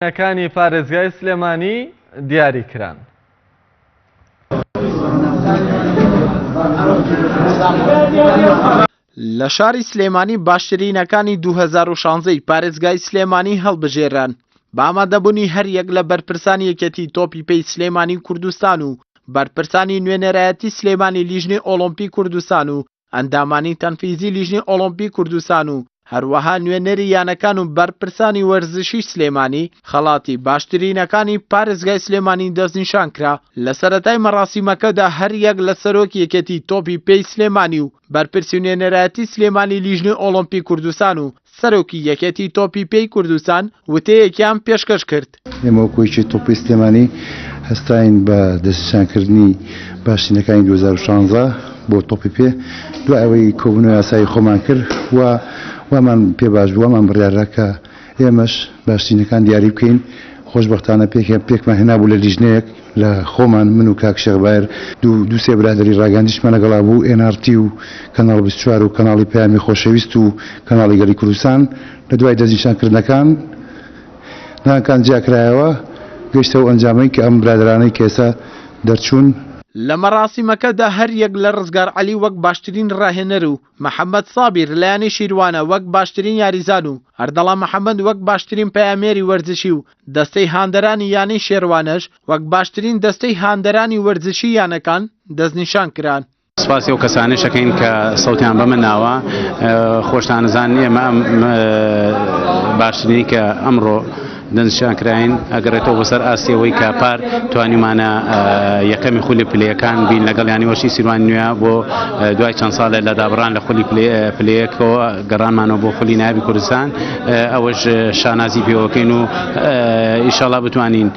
ەکانی پارێزگای سلێمانی دیاری کران. لە شاری سلێمانی باشترینەکانی 2016 ی پارێزگای سلێمانی هەڵبژێران بە ئامادەبوونی هەریەک لە بەرپرسانی یەکێتی تۆپی پێی سلێمانی کوردستان و بەرپرسانی نوێنەرایەتی سلێمانی لیژنەی ئۆڵۆمپی کوردستان و ئەندامانی تەنفیزی لیژنەی ئۆڵۆمپی کوردستان و هەروەها نوێنەری یانەکان و بەرپرسانی وەرزشی سلێمانی، خەڵاتی باشترینەکانی پارێزگای سلێمانی دەستنیشانکرا. لە سەرەتای مەراسیمەکەدا هەریەک لە سەرۆکی یەکێتی تۆپی پێی سلێمانی و بەرپرسی نوێنەرایەتی سلێمانی لیژنەی ئۆڵۆمپی کوردستان و سەرۆکی یەکێتی تۆپی پێی کوردستان وتەیەکیان پێشکەش کرد. ئێمە وەکو یەکێتی تۆپی سلێمانی هەستاین بە دەستنیشانکردنی باشترینەکانی 2016 بۆ تۆپی پێ، دوای ئەوەی کۆبوونەوەی ئاسایی خۆمان کرد و وامان پێ باش بوو، وامان بڕیاردا کە ئێمەش باشترینەکان دیاری بکەین، خۆشبەختانە پێکمان هێنابوو لە لیژنەیەک لە خۆمان من و کاک شێخ بایر دوو سێ برادەری ڕاگەیاندنیشمان لەگەڵا بوو، ئێن ئاڕ تی و کەناڵ 24 و کەناڵی پەیامی خۆشەویست و کەناڵی گەلی کوردستان. لە دوای دەستنیشانکردنەکان ناوەکان جیاکرایەوە، گەیشتە ئەو ئەنجامەی کە ئەم برادەرانەی کە ئێستا دەرچوون، لە مەراسیمەکەدا هەریەک لە ڕزگار عەلی وەک باشترین ڕاهێنەر و محەمەد سابیر لە یانەی شیروانە وەک باشترین یاریزان و ئەردەڵان محەمەد وەک باشترین پەیامنێری وەرزشی و دەستەی هاندەرانی یانەی شێروانەش وەک باشترین دەستەی هاندەرانی وەرزشی یانەکان دەستنیشان کران. سپاسی ئەو کەسانەش ئەکەین کە سەوتیان بەمە ناوە، خۆشتان ئەزانن ئێمە ئەم باشترینی کە ئەمڕۆ دەستنیشان کراین ئەگەڕێتەوە بۆ سەر ئاستی ئەوەی کە پار توانیمانە یەکەمی خولی پلەیەکان بین لەگەڵ یانی وەشی سیروان نوێ بۆ دوای چەند ساڵێ لە دابڕان لە خولی پلەیەکەوە گەڕانمانەوە بۆ خولی نایابی کوردستان ئەوەش شانازی پێوەکەین و ئیشاڵا بتوانین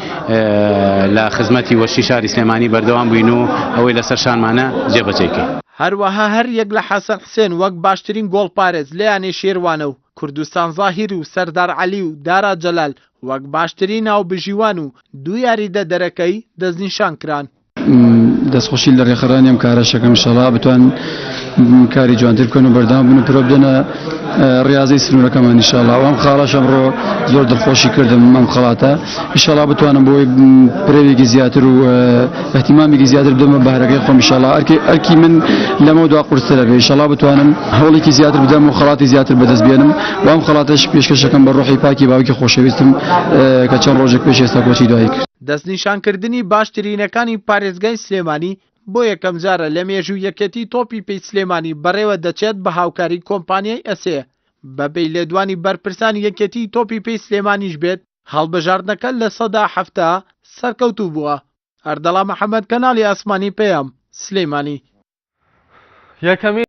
لە خزمەتی وەشی شاری سلێمانی بەردەوام بووین و ئەوەی لەسەر شانمانە جێبەجێی کەین. هەروەها هەریەک لە حەسەن حسێن وەک باشترین گۆڵپارێز لە یانەی شێروانە و کوردستان زاهیر و سەردار عەلی و دارا جەلال وەک باشترین ناوبژیوان و دوو یاریدەدەرەکەی دەستنیشانکران. دەستخۆشی لە رێکخەرانی ئەم کارەش ئەکەم ئیشەڵا بتوان کاری جوانتر بکەن و بەردەوام بن و پرۆ بدەنە ڕاضی سنوورەکەمان ئیشەڵا ئەم خاڵەش ئەمڕۆ زۆر دڵخۆشی کردم ئەم خەڵاتە ئیشەڵا بتوانم بۆی پرەوێکی زیاتر و احتیمامێکی زیاتر بدەمە بەهرەکەی خۆم ئیشەڵا ئەرکی ئەرکی من لەمە دوا قورسترە بێ ئیشەڵا بتوانم هەوڵێکی زیاتر بدەم و خەڵاتی زیاتر بەدەست بێنم و ئەم خەڵاتەش پێشکەشەکەم بە ڕۆحی پاکی باوکی خۆشەویستم کە چەند ڕۆژێک پێش ئێستا کۆچی دوایی کرد. دەستنیشانکردنی باشترینەکانی پارێزگای سلێمانی بۆ یەکەمجارە لە مێژووی یەکێتی تۆپی پێی سلێمانی بەڕێوە دەچێت بە هاوکاری کۆمپانیای ئەسێ، بەپێی لێدوانی بەرپرسانی یەکێتی تۆپی پێی سلێمانیش بێت هەڵبژاردنەکە 70% سەرکەوتوو بووە. ئەردەڵان محەمەد کەناڵی ئاسمانی پەیام، سلێمانی. یەکەمین.